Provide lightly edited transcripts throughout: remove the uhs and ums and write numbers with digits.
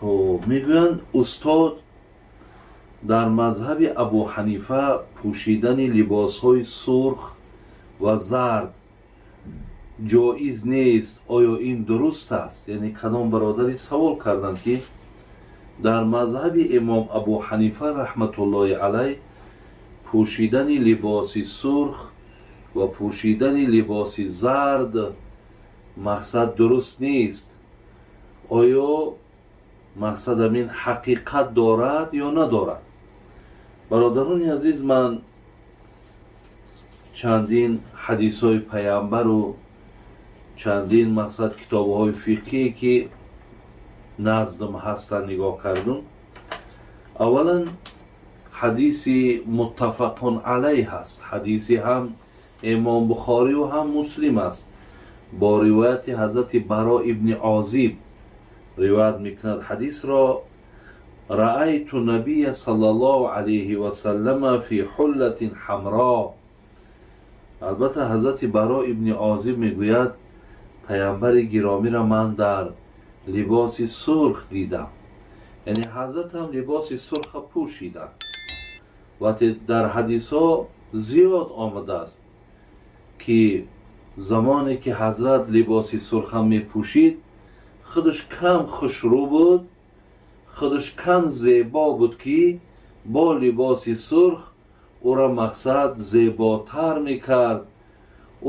Хуб, мегӯянд устод дар мазҳаби Абу Ҳанифа пӯшидани либосҳои сурх ва зард ҷоиз нест, оё ин дуруст аст? Яъне кадом бародари савол карданд, ки дар мазҳаби имом Абу Ҳанифа раҳматуллоҳи алайҳ пӯшидани либоси сурх ва пӯшидани либоси зард мақсад дуруст нест, оё мақсад амин ҳақиқат дорад ё надорад? Бародарони азиз, ман чандин ҳадисҳои паямбару чандин мақсад китобҳои фиқҳие ки наздам ҳастанд нигоҳ кардум. Аввалан ҳадиси муттафақун алайҳ ҳаст, ҳадиси ҳам имом Бухориву ҳам Муслим аст, бо ривояти ҳазрати Баро ибни Озиб ривоят мекунад ҳадисро: раайту набия саллаллоҳу алайҳи васаллама фи ҳуллатин ҳамро. Албатта ҳазрати Баро ибни Озиб мегӯяд паямбари гиромиро ман дар либоси сурх дидам, яъне ҳазратам либоси сурха пӯшиданд. Вақте дар ҳадисҳо зиёд омадааст ки замоне ки ҳазрат либоси сурха мепӯшид, худаш кам хушрӯ буд, худаш кам зебо буд, ки бо либоси сурх ӯра мақсад зеботар мекард,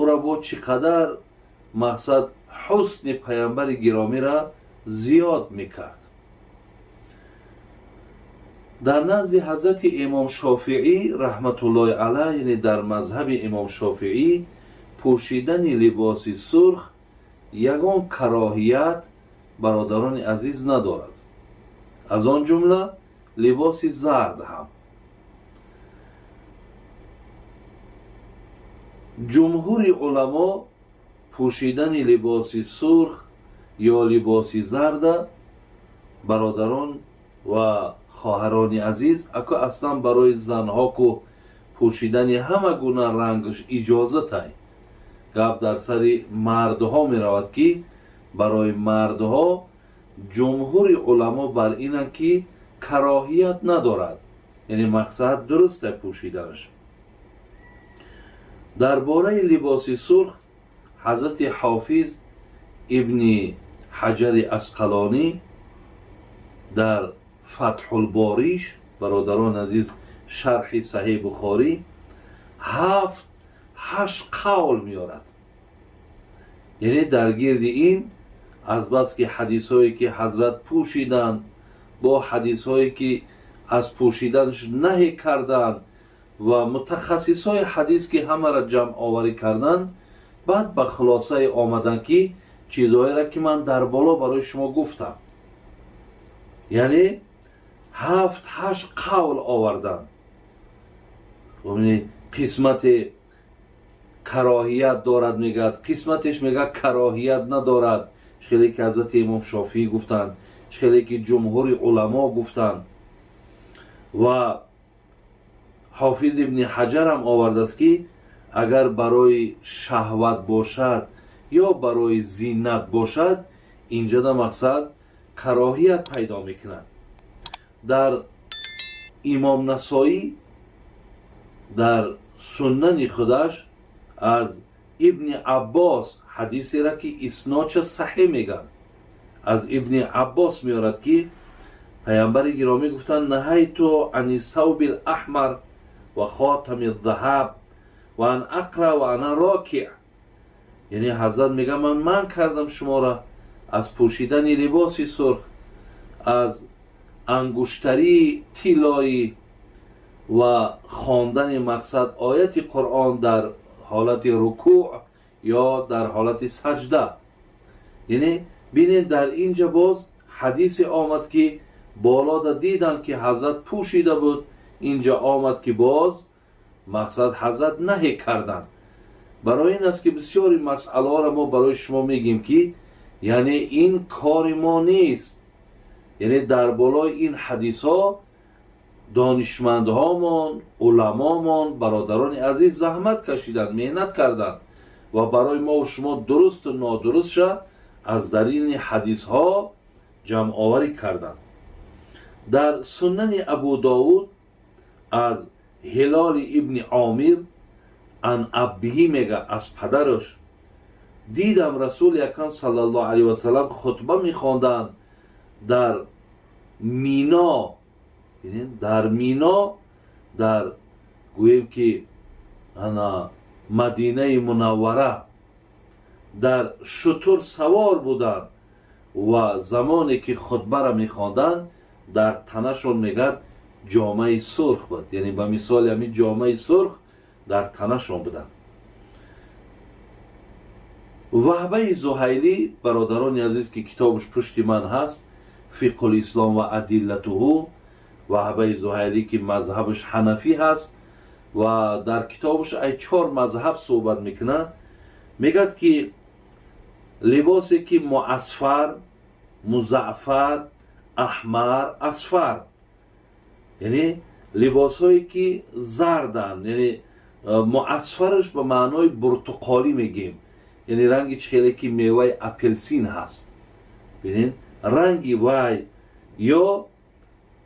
ӯра бо чӣ қадар мақсад ҳусни паямбари гиромиро зиёд мекард. Дар назди ҳазрати имом Шофиӣ раҳматуллоҳи алайҳ, яъне дар мазҳаби имом Шофиӣ пӯшидани либоси сурх ягон кароҳият бародарони азиз надорад, аз он ҷумла либоси зард ҳам. Ҷумҳури уламо пӯшидани либоси сурх ё либоси зарда бародарон ва хоҳарони азиз, аку аслан барои занҳо ку пӯшидани ҳама гуна рангш иҷозатай, гап дар сари мардҳо меравад ки барои мардҳо ҷумҳури уламо бар инанд ки кароҳият надорад, яъне мақсад дуруста пӯшиданаш. Дар бораи либоси сурх ҳазрати Ҳофиз ибни Ҳаҷари Асқалонӣ дар Фатҳулбориш, бародарон азиз, шарҳи Саҳеҳ Бухорӣ 7-8 қавл меорад. Яъне дар гирди ин азбаски ҳадисҳое ки ҳазрат пӯшиданд, бо ҳадисҳое ки аз пӯшиданаш наҳӣ карданд ва мутахассисҳои ҳадис ки ҳамаро ҷамъоварӣ карданд, баъд ба хулосае омаданд ки чизҳоеро ки ман дар боло барои шумо гуфтам, яъне 7-8 қавл оварданд. Қисмате кароҳият дорад мегӯяд, қисматеш мегӯяд кароҳият надорад, чӣ хеле ки ҳазрати имом Шофиӣ гуфтанд, чӣ хеле ки ҷумҳури уламо гуфтанд. Ва Ҳофиз ибни Ҳаҷарам овардааст ки агар барои шаҳват бошад ё барои зинат бошад, инҷода мақсад кароҳият пайдо мекунад. Дар имом Насоӣ дар суннани худаш аз ибни Аббос ҳадисеро ки иснодша саҳеҳ мегӯянд, аз ибни Аббос меорад ки паямбари гиромӣ гуфтанд: наҳайту ани савби лаҳмар ва хотами заҳаб ва ан ақра ва ана рокиъ. Яъне ҳазрат мегӯяд ман манъ кардам шуморо аз пӯшидани либоси сурх, аз ангуштарии тиллоӣ ва хондани мақсад ояти Қуръон дар ҳолати рукӯъ ё дар ҳолати саҷда. Яъне бинед, дар инҷа боз ҳадисе омад ки болода диданд ки ҳазрат пӯшида буд, инҷа омад ки боз мақсад ҳазрат наҳӣ карданд. Барои ин аст ки бисёри масъалаҳоро мо барои шумо мегӯем ки яъне ин кори мо нест, яъне дар болои ин ҳадисҳо донишмандҳомон, уламомон, бародарони азиз заҳмат кашиданд, меҳнат карданд ва барои мо шумо дурусту нодурустша аз дарини ҳадисҳо ҷамъоварӣ карданд. Дар Сунани Абу Довуд аз Ҳилоли ибни Омир ан аббиҳӣ мега, аз падараш: дидам Расули Акрам саллаллоҳу алайҳи васаллам хутба мехонданд дар Мино, дар Мино, дар гӯем ки ана Мадинаи Мунаввара, дар шутур савор буданд ва замоне ки хутбаро мехонданд, дар танашон, мегӯяд, ҷомаи сурх буд, яъне ба мисоли ҳамин ҷомаи сурх дар танашон буданд. Ваҳбаи Зуҳайлӣ, бародарони азиз, ки китобаш пушти ман ҳаст, «Фиқҳул ислом ва адиллатуҳу», Ваҳбаи Зуҳайлӣ, ки мазҳабаш ҳанафӣ ҳаст ва дар китобаш ай чор мазҳаб суҳбат мекунад, мегӯяд ки либосе ки муасфар, музаъфар, аҳмар, асфар, яъне либосҳое ки зарданд, яъне муасфараш ба маънои буртуқолӣ мегӯем, яъне ранги чихеле ки меваи апелсин ҳаст, бинед, ранги вай, ё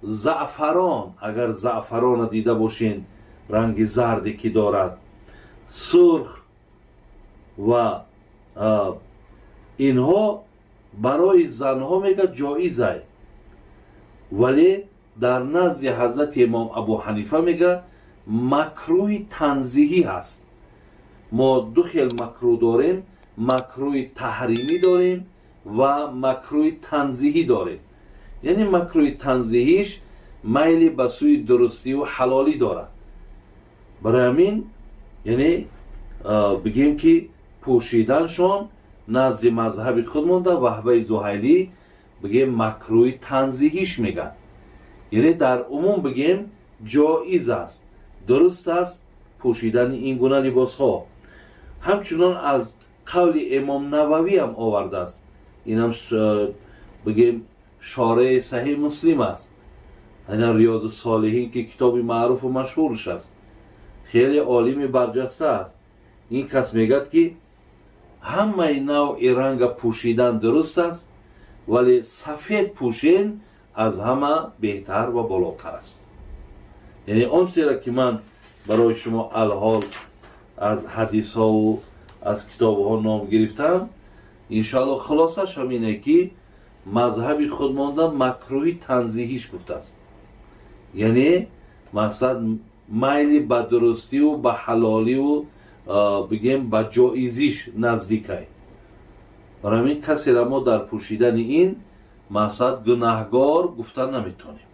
заъфарон, агар заъфарона дида бошен, ранги зарде ки дорад, сурх ва инҳо барои занҳо, мегӯяд, ҷоизай, вале дар назди ҳазрати имом Абу Ҳанифа, мега, макрӯҳи танзиҳӣ ҳаст. Мо ду хел макрӯҳ дорем: макрӯҳи таҳримӣ дорем ва макрӯҳи танзиҳӣ дорем. Яъне макрӯҳи танзиҳиш майли ба сӯи дурустиву ҳалолӣ дорад. Барои ҳамин, яъне бигем ки пӯшиданшон назди мазҳаби худ монда, Ваҳбаи Зуҳайлӣ, бигем, макрӯҳи танзиҳиш мегӯяд, яъне дар умум, бигем, ҷоиз аст, дуруст аст пӯшидани ин гуна либосҳо. Ҳамчунон аз қавли имом Нававӣ ҳам овардааст, инам, бигем, шореҳи Саҳиҳ Муслим аст, ина «Риёзу Солиҳин», ки китоби маъруфу машҳурш аст, хеле олими барҷаста аст. Ин кас мегӯяд ки ҳамаи навъи ранга пӯшидан дуруст аст, вале сафед пӯшен аз ҳама беҳтар ва болотар аст. Яъне он чизеро ки ман барои шумо алҳол аз ҳадисҳову аз китобҳо ном гирифтам, иншоалло, хулосаш ҳамине ки мазҳаби худ монда макрӯҳи танзиҳиш гуфтааст, яъне мақсад майли ба дурустиву ба ҳалоливу, бигем, ба ҷоизиш наздикай. Барои ҳамин касеро мо дар пӯшидани ин мақсад гунаҳгор гуфта наметонем.